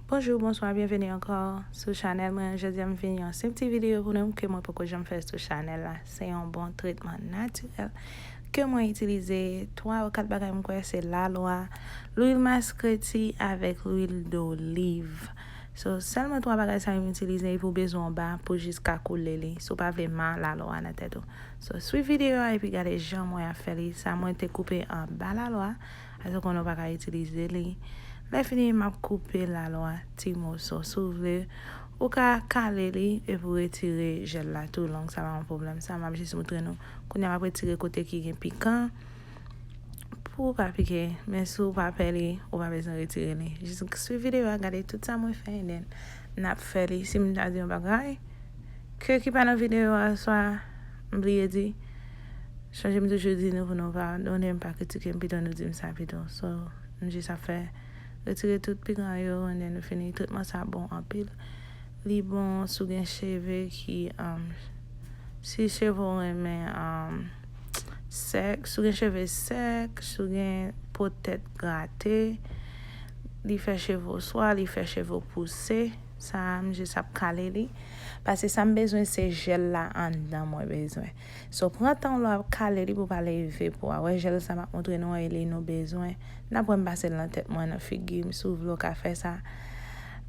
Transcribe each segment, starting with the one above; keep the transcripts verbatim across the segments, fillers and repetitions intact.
Bonjou, bonswa, byenveni ankò sou chanèl mwen. Jodi a m vin yon senp ti videyo pou nou ke mwen poko janm fè sou chanèl la. Se yon bon tretman natirèl ke mwen itilize. Twa ou kat bagay m kwè se lalwa, lwil maskreti avèk lwil doliv. So, sèlman twa bagay sa yo m itilize epi ou bezwen yon ba pou jis ka koule li. Si ou pa vle ma lalwa nan tèt ou. So, swiv videyo a epi gade jan mwen ap fè li. Sa mwen te koupe anba lalwa. Alò konnen ou pa ka itilize li. Lè fini, m ap koupe lalwa ti moso. Si w vle, ou ka kale li epi w retire jèl la tou long. Sa pa yon pwoblèm. Sa m ap jis montre nou. Kounye a m ap retire kote ki gen pikan pou w pa pike. Men si w pa pè li, ou pa bezwen retire li. Jis swiv videyo a, gade tout sa mwen fè, and then n ap fè li. Si m ta di yon bagay ke ki pa nan videyo a, swa m bliye di, chonje m toujou di nou pou nou padone m, pa kritike m, pito nou di m sa pito. So, m jis ap fè retire tout pikan yo, and then nou fini. Tretman sa bon anpil. Li bon si w gen cheve ki, um, si cheve w renmen, um, sèk, si w gen cheve sèk, si w gen po tèt grate, li fè cheve w swa, li fè cheve w pouse. Sa a, m jis ap kale li. Paske sa m bezwen, se jèl la anndan mwen bezwen. So, pran tan w lè w ap kale li pou w pa leve po a. Wè jèl sa m ap montre nou an, e li nou bezwen. N ap wè m pase l nan tèt mwen, nan figi m, si w vle w ka fè sa.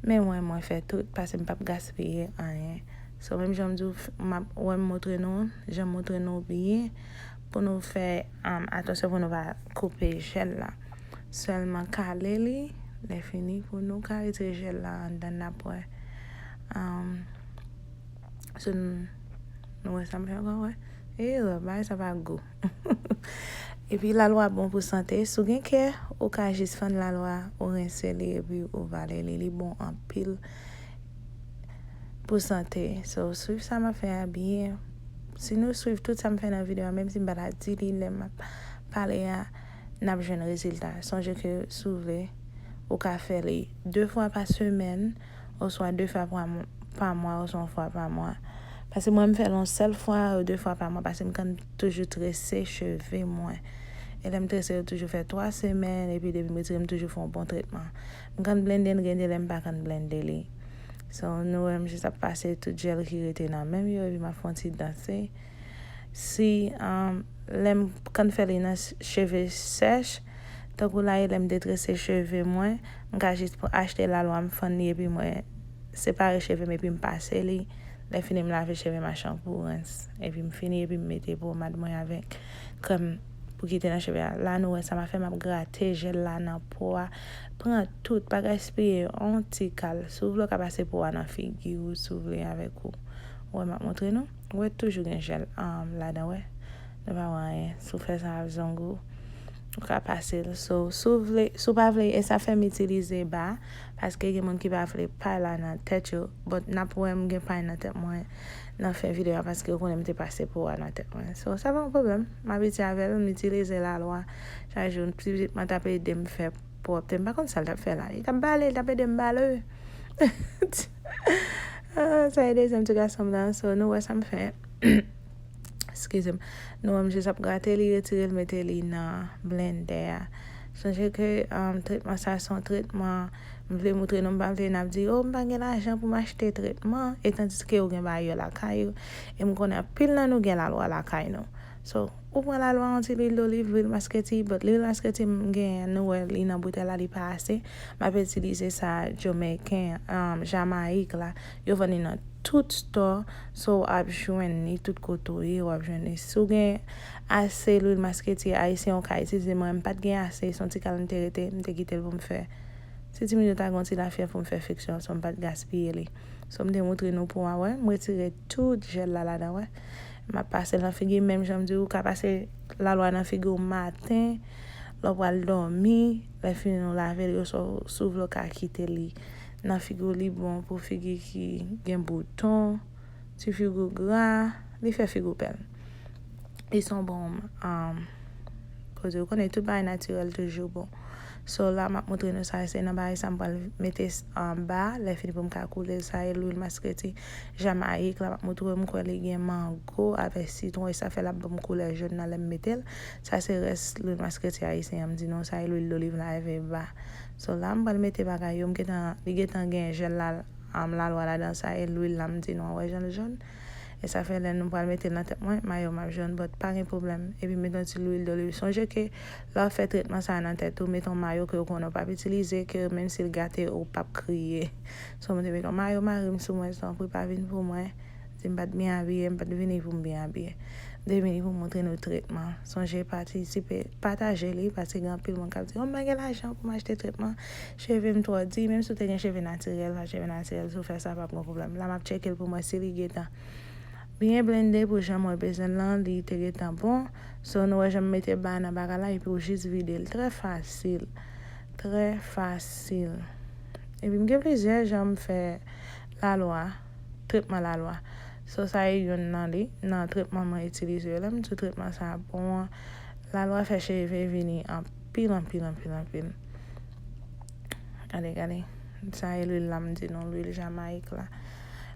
Men mwen, mwen fè tout, paske m p ap gaspiye anyen. So, menm jan m di w, m ap, wè m montre nou, jan m montre nou byen, pou nou fè, um, atansyon pou nou pa koupe jèl la. Sèlman kale li, lè fini, pou nou ka retire jèl la anndan, n ap wè. Um, so, n-, nou wè sa m fè ankò, wè. E, bagay sa pa gou. Epi lalwa bon pou sante. Si w gen kè, ou ka jis fann lalwa, ou rense li, epi ou vale li. Li bon anpil pou sante. So, swiv sa m ap fè a byen. Si nou swiv tout sa m fè nan videyo a, menm si m pa ta di li lè m ap pale a, n ap jwenn rezilta. Sonje ke si w vle, ou ka fè li de fwa pa semèn, oswa de fwa pa mwa, pa mwa, oswa yon fwa pa mwa. Paske mwen, m fè l yon sèl fwa ou de fwa pa mwa, paske m konn toujou trese cheve mwen. E lè m trese, yo toujou fè twa semèn, epi depi m retire, m toujou fè yon bon tretman. M konn blende l, gen de lè m pa konn blende li. So, nou wè m jis ap pase tout jèl ki rete nan men m yo, epi m ap fè yon ti danse. Si, um, lè m konn fè li nan s-, cheve sèch, tankou la, e lè m detrese cheve mwen, m ka jis pran, achte lalwa, m fann li, epi mwen separe cheve m, epi m pase li. Lè fini, m lave cheve m ak chanpou, rens. Epi m fini, epi m mete pomad mwen avèk krèm pou kite nan cheve a. La, nou wè sa m ap fè, m ap grate jèl la nan po a. Pran tout, pa gaspiye yon ti kal. Si w vle, w ka pase po a nan figi w, si w vle, avèk ou. Ou wè, m ap montre nou. Ou wè, toujou gen jèl, um, ladan, wè. Nou pa wè anyen. Si w fè sa ak zong ou, ou ka pase l. So, si w vle, si w pa vle, e sa fè m itilize ba, paske gen moun ki pa vle pay la nan tèt yo. But n ap wè m gen pay nan tèt mwen nan fen videyo a, paske yo konnen m te pase po a nan tèt mwen. So, sa pa yon pwoblèm. M abitye avè l, m itilize lalwa chak jou. Ti pitit mwen t ap ede m fè pwòpte. M pa konn sa l t ap fè la. Li t ap bale, li t ap ede m bale. Ah, sa e dezyèm ti gason m nan. So, nou wè sa m fè. Eskize m. Nou wè m jis ap grate li, retire l, mete li nan blendè a. Sonje ke, um, tretman sa se yon tretman, m vle montre nou, m pa vle n ap di, "Oh, m pa gen lajan pou m achte tretman," e tandiske ou gen bagay yo lakay ou, e m konnen anpil nan nou gen lalwa lakay nou. So, ou pran lalwa, yon ti lwil doliv, lwil maskreti, but lwil maskreti m genyen, nou wè li nan boutèy la, li pa ase. M ap itilize sa Jamaican, um, Jamayik la. Yo vann li nan tout store, so w ap jwenn li tout kote w ye, w ap jwenn li. Si w gen ase lwil maskreti ayisyen, ou ka itilize. Mwen, m pa t gen ase, se yon ti kal m te rete, m te kite l pou m fè. Si ti moun yo ta gen yon ti lafyèv pou m fè friksyon, so m pa t gaspiye li. So, m te montre nou pou w wè, m retire tout jèl la ladan, wè. M ap pase l nan figi, menm jan m di w, ou ka pase lalwa nan figi w maten, lè w pral dòmi, lè fini w lave l, yo, so, si w vle w ka kite li nan figi w, li bon pou figi ki gen bouton, ti figi w gra, li fè figi w bèl. Li se yon bon, um, kote w konnen tout bagay natirèl toujou bon. So la m ap montre nou sa, se nan bagay sa m pral mete anba, lè fini pou m ka koule l. Sa e lwil maskreti Jamayik la, m ap montre w, m kwè li gen mango avèk sitwon, e sa fè l ap ban m koulè jòn nan lè m mete l. Sa se rès lwil maskreti ayisyen an, m di nou, sa e lwil doliv la, eve ba. So la m pral mete bagay yo, m gentan, li gentan gen jèl la, um, lalwa ladan, sa e lwil la, m di nou, wè jan l jòn. E sa fè lè nou pral mete l nan tèt mwen, mayo m ap jòn, but pa gen pwoblèm. Epi mete yon ti lwil doliv. Sonje ke lè w ap fè tretman sa a nan tèt ou, mete yon mayo ke w konnen w p ap itilize, ke menm si l gate, ou p ap kriye. So, mwen te mete yon mayo mari m sou mwen, tanpri pa vin pou mwen. Di m pa t byen abiye, m pa t vini pou m byen abiye. M te vini pou m montre nou tretman. Sonje patisipe, pataje li, paske gen anpil moun k ap di, o, m pa gen lajan pou m achte tretman. Cheve m twò di, menm si w te gen cheve natirèl, pa cheve natirèl, si w fè sa, p ap gen pwoblèm. La, m ap tcheke l pou m wè si li gentan byen blende pou jan mwen bezwen l lan, li te gentan bon. So, nou wè jan m mete ba nan bagay la, epi w jis vide l. Trè fasil. Trè fasil. Epi m gen plizyè jan m fè lalwa, tretman lalwa. So, sa e youn nan li, nan tretman mwen itilize yo. Lè m di w tretman sa a bon an, lalwa fè cheve vini anpil, anpil, anpil, anpil. Gade, gade. Sa e lwil la, m di nou, lwil Jamayik la.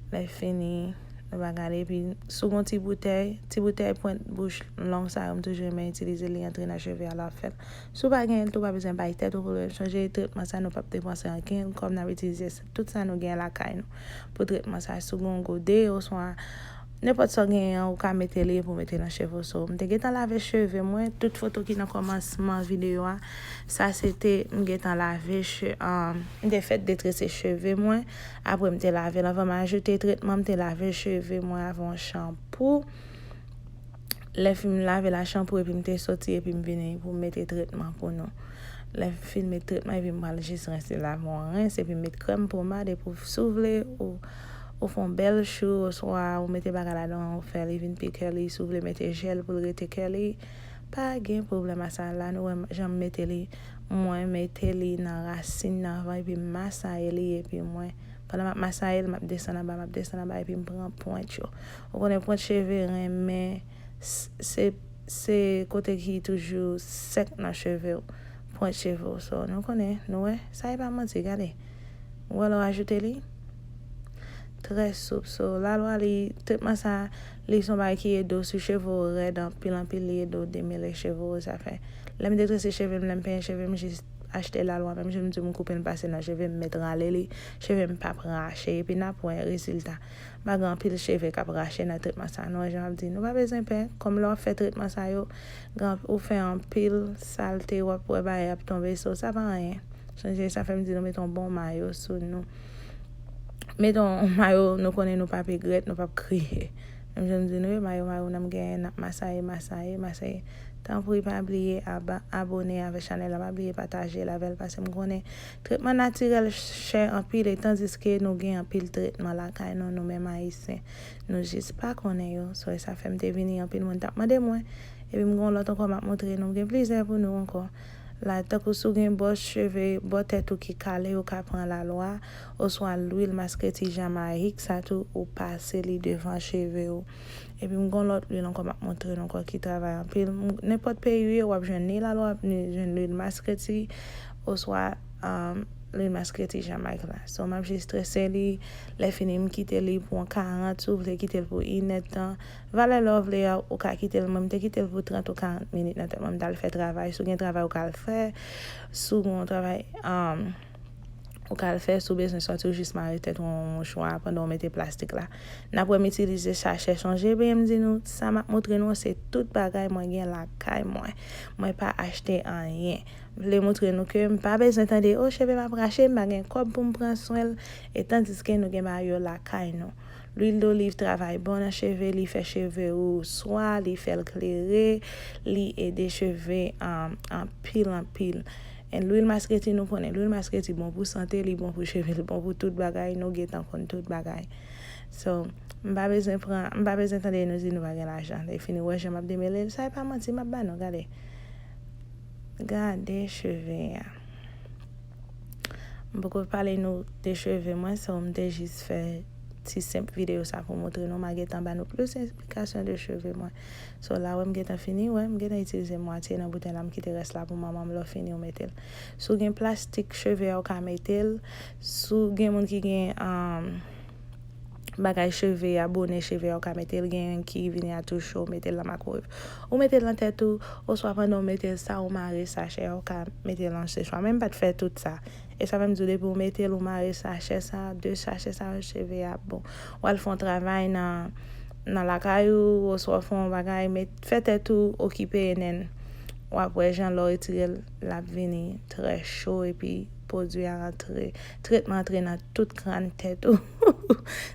Lè fini, nou va gade, epi si w gen yon ti boutèy, ti boutèy pwent bouch long sa yo, m toujou renmen itilize li, antre nan cheve a, lè w ap fè l. Si w pa genyen l tou, pa bezwen bay tèt ou pwoblèm. Sonje, tretman sa, nou p ap depanse ankenn kòb, n ap itilize tout sa nou gen lakay nou pou tretman sa. Si w gen yon gode, oswa nenpòt sa w genyen an, ou ka mete li epi w mete nan cheve w. So, m te gentan lave cheve mwen. Tout foto ki nan kòmansman videyo a, sa se te m gentan lave che-, um, m te fèk detrese cheve mwen. Apre, m te lave l. Anvan m ajoute tretman, m te lave cheve mwen avè yon chanpou. Lè fini m lave l a chanpou epi m te soti epi m vini pou m mete tretman pou nou. Lè m fin met tretman epi m pral jis rense l avè yon rens epi m met krèm pomad epi w, si w vle, ou, ou fè yon bèl chou oswa ou mete bagay ladan ou fè li vin pi curly, si w vle mete jèl pou l rete curly, pa gen pwoblèm a sa. La nou wè jan m mete li, mwen mete li nan rasin nan anvan epi m masaye li epi mwen, pandan m ap masaye l, m ap desann anba, m ap desann anba epi m pran pwent yo. Ou konnen pwent cheve renmen, s-, se, se kote ki toujou sèk nan cheve w, pwent cheve w. So, nou konnen, nou wè, sa e pa manti, gade. Ou wè lè w ajoute li? Trè soup. So, lalwa li, tretman sa, li se yon bagay ki ede w si cheve w rèd anpil, anpil, li ede w demele cheve w, sa fè. Lè m detrese cheve m, lè m penyen cheve m, jis achte lalwa, menm jan m di w m koupe l, m pase nan cheve m, m mèt rale li, cheve m p ap rache. Epi n ap wè rezilta. M pa gen anpil cheve k ap rache nan tretman sa. Nou wè jan m ap di, nou pa bezwen pè. Kòm lè w ap fè tretman sa yo, gen, ou fè anpil salte, w ap wè bagay ap tonbe, so sa pa anyen. Sonje, sa fè m di nou mete yon bon mayo sou nou. Mete yon mayo, nou konnen nou p ap egrèt, nou p ap kriye. Menm jan m di nou yo, mayo, mayo nan m genyen, n ap masaye, masaye, masaye. Tanpri, pa bliye aba-, abòne avèk chanèl la, pa bliye pataje l avè l, paske m konnen tretman natirèl chè anpil, e tandiske nou gen anpil tretman lakay nou, nou menm Ayisyen. Nou jis pa konnen yo. So, e sa fè m te vini, anpil moun t ap mande mwen. Epi m gen yon lòt ankò m ap montre nou. M gen plizyè pou nou ankò. La, tankou si w gen bò cheve, bò tèt ou ki kale, ou ka pran lalwa, oswa lwil maskreti Jamayik, sa tou, ou pase li devan cheve w. Epi m gen yon lòt lwil ankò m ap montre nou ankò ki travay anpil. M, nenpòt peyi w ye, w ap jwenn ni lalwa, ni jwenn lwil maskreti, oswa, um, lwil maskreti Jamayik la. So, m ap jis trese li, lè fini, m kite li pou yon karant, si w vle kite l pou inèdtan. Valè lè w vle a, ou ka kite l, mwen, m te kite l pou trant ou karant minit nan tèt mwen, m t al fè travay. Si w gen travay ou ka al fè, si w gen yon travay, um, ou ka al fè, si w bezwen sòti, ou jis mare tèt ou yon mouchwa pandan w mete plastik la. N ap wè m itilize sachè. Sonje byen m di nou, sa m ap montre nou an, se tout bagay mwen gen lakay mwen. Mwen pa achte anyen. M vle montre nou ke m pa bezwen tande, o, cheve m ap rache, m pa gen kòb pou m pran swen l, e tandiske nou gen bagay yo lakay nou. Lwil doliv travay bon nan cheve, li fè cheve ou swa, li fè l klere, li ede cheve, um, anpil, anpil. And lwil maskreti, nou konnen, lwil maskreti bon pou sante, li bon pou cheve, li bon pou tout bagay, nou gentan konn tout bagay. So, m pa bezwen pran, m pa bezwen tande nou di nou pa gen lajan. Lè fini, wè jan m ap demele l, sa e pa manti, m ap ba nou, gade. Gade cheve a. M poko pale nou de cheve mwen, so m te jis fè ti senp videyo sa pou montre nou. M a gentan ba nou plis esplikasyon de cheve mwen. So, la, wè, m gentan fini, wè, m gentan itilize mwatye nan boutèy la, m kite rès la pou manman m, lè w fini, w mete l. Si w gen plastik cheve a, w ka mete l. Si w gen moun ki gen, um, bagay cheve a, bonè cheve a, w ka mete l. Gen ki vini a tou cho, w mete l nan makwowev. Ou mete l nan tèt ou, oswa pandan w mete l sa, ou mare sachè a, w ka mete l nan sechwa. Men m pa t fè tout sa. E sa fè m di w, depi w mete l, ou mare sachè sa, de sachè sa yo, cheve a ap bon. W al fè yon travay nan, nan lakay ou, oswa w fè yon bagay, men fè tèt ou okipe, and then w ap wè jan lè w retire l, l ap vini trè cho, epi pwodui a rantre, tretman antre nan tout kràn tèt ou,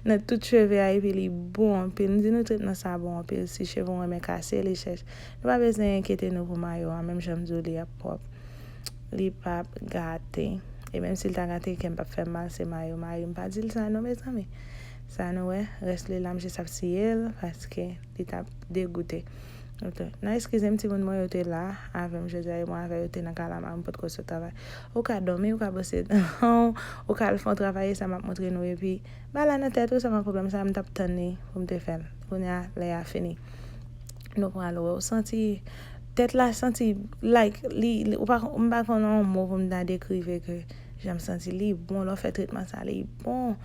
nan tout cheve a, epi li bon anpil. M di nou tretman sa bon anpil. Si cheve w renmen kase, li chèch. Nou pa bezwen enkyete nou pou mayo a, menm jan m di w li ap pwòp. Li p ap gate. E menm si l ta gate, kè m p ap fè m mal, se mayo mari m. Pa di l sa non, mezanmi. Sa nou wè, rès li la, m jis ap siye l, paske li t ap degoute. Ok. Nan eskize m, timoun mwen yo te la avè m jodi a, e mwen avè yo te nan kay la, mari m potko sot travay. Ou ka dòmi, ou ka bwose dan w, ou ka al fè yon travay, e sa m ap montre nou, epi ba la nan tèt ou, sa pa pwoblèm, sa m t ap tann li pou m te fè l. Kounye a, lè a fini. Nou pral wè, ou santi tèt la santi, like, li, li, ou pa, m pa konn yon mo pou m ta dekrive ke jan m santi li bon, lè w fè tretman sa, li bon.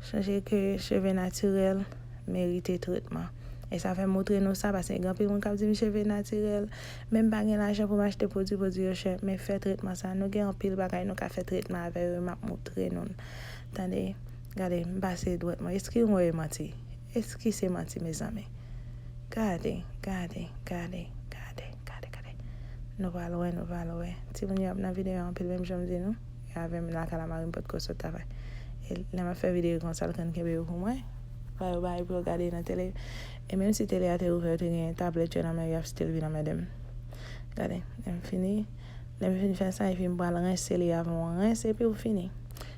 Sonje ke cheve natirèl merite tretman. E sa fè m montre nou sa, paske gen anpil moun k ap di m cheve natirèl, men m pa gen lajan pou m achte pwodui, pwodui yo chè, men fè tretman sa. Nou gen anpil bagay nou ka fè tretman avè yo, m ap montre nou l. Tande, gade, m pase dwèt mwen. Eski mwen e manti? Eski se manti, mezanmi? Gade, gade, gade, gade, gade, gade. Nou pral wè, nou pral wè. Timoun yo ap nan videyo a anpil, menm jan m di nou. E avè m lakay la, mari m potko sot travay. E lè m ap fè videyo konsa, l konn kenbe yo pou mwen. Ba yo bagay pou yo gade nan tele. E menm si tele a te ouvè, yo te gen tablèt yo nan men yo, y ap still vin anmède m. Gade, lè m fini, lè m fin fè sa, epi m pral rense li avè yon rens, epi ou fini.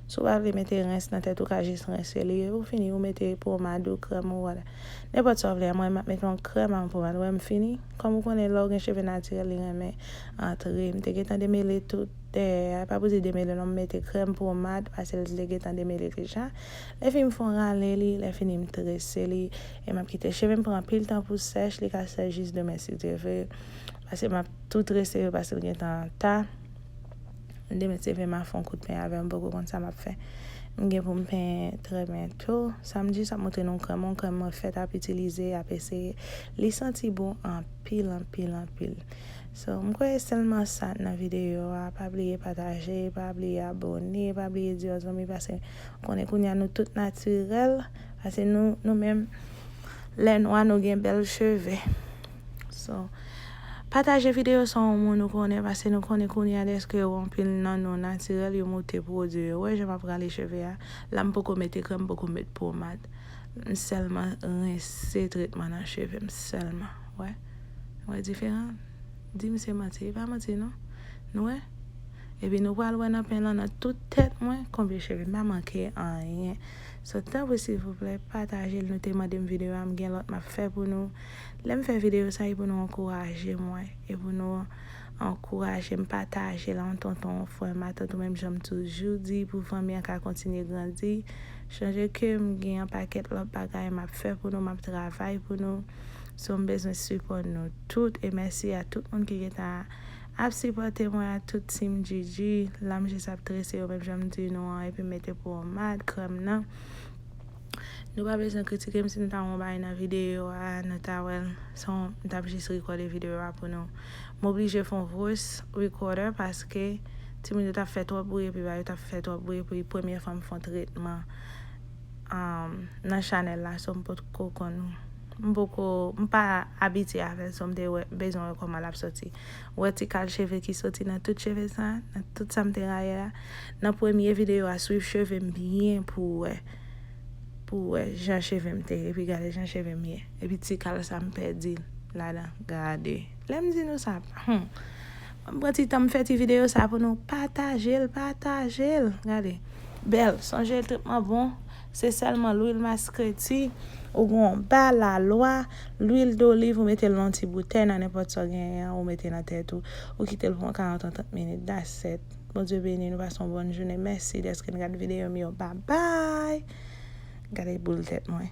Si w pa vle mete rens nan tèt, ou ka jis rense li, epi ou fini, ou mete pomad ou, krèm ou, wala. Nenpòt sa w vle, mwen, m ap mete yon krèm ak yon pomad, wè m fini. Kòm ou konnen, lè w gen cheve natirèl, li renmen antre. M te gentan demele tout dèyè a, pa pou di demele non, m mete krèm, pomad, paske l te gentan demele deja. Lè fini m fè yon rale li, lè fini m trese li, e m ap kite cheve m pran anpil tan pou sèch, li ka sèch jis demen si Dye vle. Paske m ap tou trese yo, paske l gentan ta. Demen si Dye vle, m a fè yon kout penyen avè l, m poko konn sa m ap fè. M gen pou m penyen trè byento. Sa m jis ap montre nou krèm, yon krèm mwen fèt ap itilize, ap eseye. Li santi bon anpil, anpil, anpil. So, m kwè se sèlman sa nan videyo a. Pa bliye pataje, pa bliye abòne, pa bliye di yon zanmi, paske konnen kounye a nou tout natirèl, paske nou, nou menm, lè nwa, nou gen bèl cheve. So, pataje videyo sa yon moun ou konnen, paske nou konnen kounye a dèske yo anpil nan nou natirèl, yo moute pwodui yo. Wè jan m ap rale cheve a. La, m poko mete krèm, m poko met pomad. M sèlman rense tretman nan cheve m sèlman. Wè. Wè diferan? Di m se manti. E pa manti non. Nou wè? Epi nou pral wè nan pen lan, nan tout tèt mwen, konbyen cheve. M pa manke anyen. So, tanpri, silvouplè, pataje l. Nou te mande m videyo a, m gen lòt m ap fè pou nou. Lè m fè videyo sa, e pou nou ankouraje mwen. E pou nou ankouraje m, pataje l a yon tonton, yon frè, matant ou, menm jan m toujou di, pou fanmi an ka kontinye grandi. Sonje ke m gen yon pakèt lòt bagay m ap fè pou nou, m ap travay pou nou. So, m bezwen sipò nou tout. E mèsi a tout moun ki gentan ap sipòte mwen, a tout team Gigi. La, m jis ap trese yo, menm jan m di nou an, epi mete pomad, krèm nan. Nou pa bezwen kritike m si m ta wè yon bagay nan videyo a, nou ta wè l. Se yon, m t ap jis rekòde videyo a pou nou. M oblije fè yon voice recorder paske timoun yo t ap fè twòp bri, epi ba yo t ap fè twòp bri, epi premye fwa m fè yon tretman, um, nan chanèl la, so m potko konn, m poko, m pa abitye avè l, so m te wè, bezwen wè kòman l ap soti. Wè ti kal cheve ki soti nan tout cheve sa, nan tout sa m te rayi la. Nan premye videyo a, swiv cheve m byen pou w wè. Pou w wè jan cheve m te ye, epi gade jan cheve m ye. Epi ti kal sa m pèdi l ladan. Gade. Lè m di nou sa, hmm. M pran ti tan m fè ti videyo sa pou nou. Pataje l, pataje l. Gade. Bèl. Sonje tretman bon. Se sèlman lwil maskreti. Ou gen yon ba lalwa. Lwil doliv, ou mete l nan ti boutèy, nan nenpòt sa w genyen an, ou mete nan tèt ou. Ou kite l pou yon karant an trant minit. That's it. Bondye beni nou, pase yon bòn jounen. Mèsi dèske n gad videyo m yo. Babay! Gade boul tèt mwen.